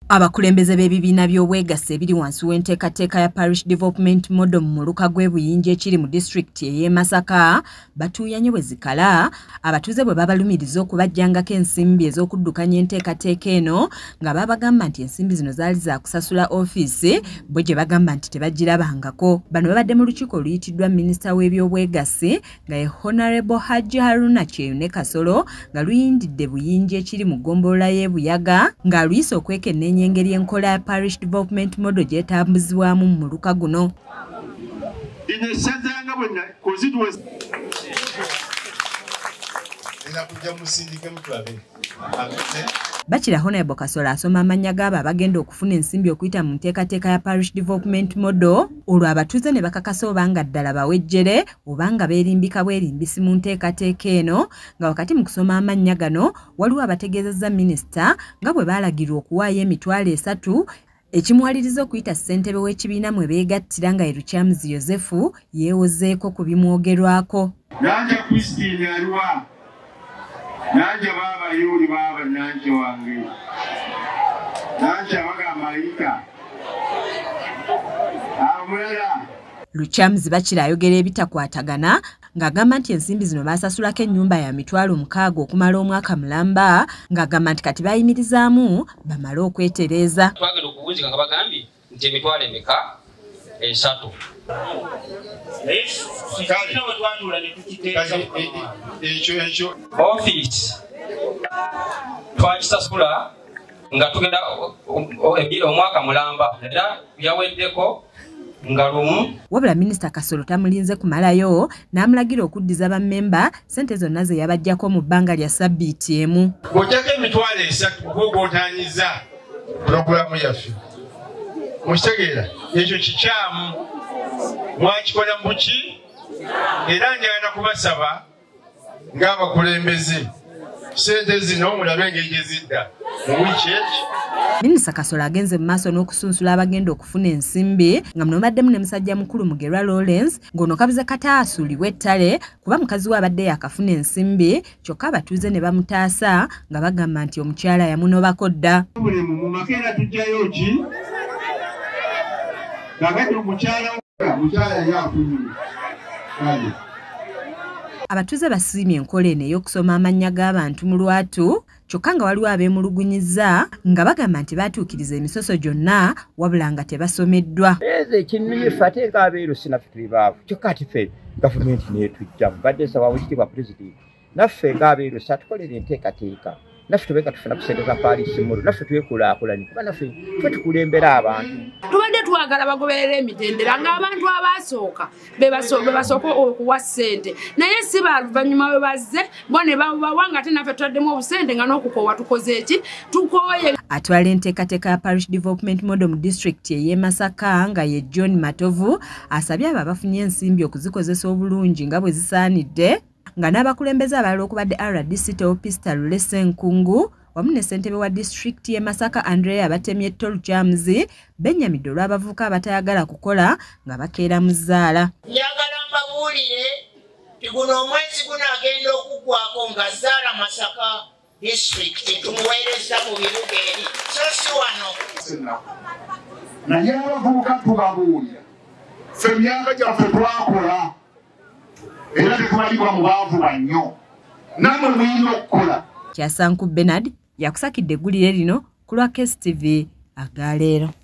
Abakulembeze b'ebibiina by'obwegassi ebiri wansi w'enteekateeka ya Parish Development Model mu muluka gw'e Buyinja ekiri mu disitulikiti ey'e Masaka batuuyanye bwe zikala abatuuze bwe babalumiriza okubaggyangako ensimbi ez'okuddukanya enteekateeka eno nga babagamba nti ensimbi zino zaali za kusasula ofiisi bo gye bagamba nti tebagirabangako. Bano babadde mu lukiiko oluyitiddwa minisita w'ebyobwegassi nga ye Honorable Hajji Haruna Kyeyune Kasolo nga luyindidde Buyinja ekiri mu ggombolola y'e Buyaga ng'aluyise okwekenneenya engeri enkola ya Parish Development Model gy'etambuzibwamu mu muluka guno. Bakira Honorable Kasolo asoma amannya g'abo abagenda okufuna ensimbi okuyita mu nteekateeka ya Parish Development Model olwo abatuuze ne bakakasa obanga ddala bawejjere obanga beerimbika bwerimbisi mu nteekateeka eno nga wakati mu kusoma amannya gano waliwo abategeezezza minisita nga bwe baalagirwa okuwaayo 300,000 ekimuwaliriza okuyita ssentebe w'ekibiina mwe beegattira nga ye Lukyamuzi Yozefu yeewozeeko ku bimwogerwako. Nanja Christine aliwa? Nanja baba yuli baba nanja wange. Nanja bagamba ayita. Amulala. Lukyamuzi bakira ayogera ebitakwatagana ng'agamba nti ensimbi zino baasasulako ennyumba ya 600,000 okumala omwaka mulamba ng'agamba nti kati bayimirizaamu bamale okwetereeza. Twagenda okuwunzika nga bagambye nti 300,000. Ofiisi twagisasula nga tugenda omwaka mulamba era yaweddeko nga lumu. Wabula minisita Kasolo tamulinze kumalayo n'amulagira okuddiza bammemba ssente zonna ze yabaggyako mu bbanga lya sabbiiti emu. Bw'oggyako 300,000 gw'otanyiza pulogulaamu yaffe. Mukitegeera ekyo kikyamu, mwakikola mu buki era njagala kubasaba ng'abakulembeze ssente zino mulabe engeri gye zidda mu wiiki eki. Minisita Kasolo agenze mu maaso n'okusunsula abagenda okufuna ensimbi nga muno baddemu ne musajja mukulu Mugerwa Lawrence ng'ono kabuze kata asuulibwa ettale kuba mukazi we abadde yakafuna ensimbi kyokka abatuuze ne bamutaasa nga bagamba nti omukyala yamunobako dda. Mu makeera tuggyayo ki? Kakati omukyala yafunye. Abatuuze basiimye enkola eno ey'okusoma amannya g'abantu mu lwatu kyokka nga waliwo abeemulugunyizza nga bagamba nti baatuukiriza emisoso gyonna wabula nga tebasomeddwa. Eze ekinnumye ffe ate ng'abeeru sinaffe tuli baavu kyokka ate ffe gavumenti n'etujjamu badde nsaba Oweekitiibwa Pulezidenti naffe ng'abeeru atukolera enteekateeka naffe tube nga tufuna ku ssente za Parish Model naffe twekulaakulanye kuba naffe ffe tukulembera abantu. Tubadde twagala bagoberera emitendera ng'abantu abasooka be basooka okuwa ssente naye si baluvannyuma bwe bazze bo ne babawa nga ate naffe tutaddemu obusente nga n'okukoowa tukoze eki tukooye. Atwala enteekateeka ya Parish Development Model mu disitulikiti ey'e Masaka nga ye John Matovu asabye abo abafunye ensimbi okuzikozesa obulungi nga bwe zisaanidde nga n'abakulembeze abalala okubadde RDC Teopista Lule Ssenkungu wamu ne ssentebe wa disitulikiti y'e Masaka Andrea Batemye Lukyamuzi bennyamidde olw'abavubuka abatayagala kukola nga bakeera mu zzaala. Njagala mbabuulire nti guno omwezi gunaagenda okuggwako nga zzaala Masaka disitulikiti tumuweereza mu bibuga eri so si wano. Naye abavubuka tubabuulira ffe emyaka gyaffe twakola era tetubalibwa mu baavu bannyo nammwe mulina okukola. Kyasanku Bernard yakusakidde eggulire lino ku lwa KSTV agaleero.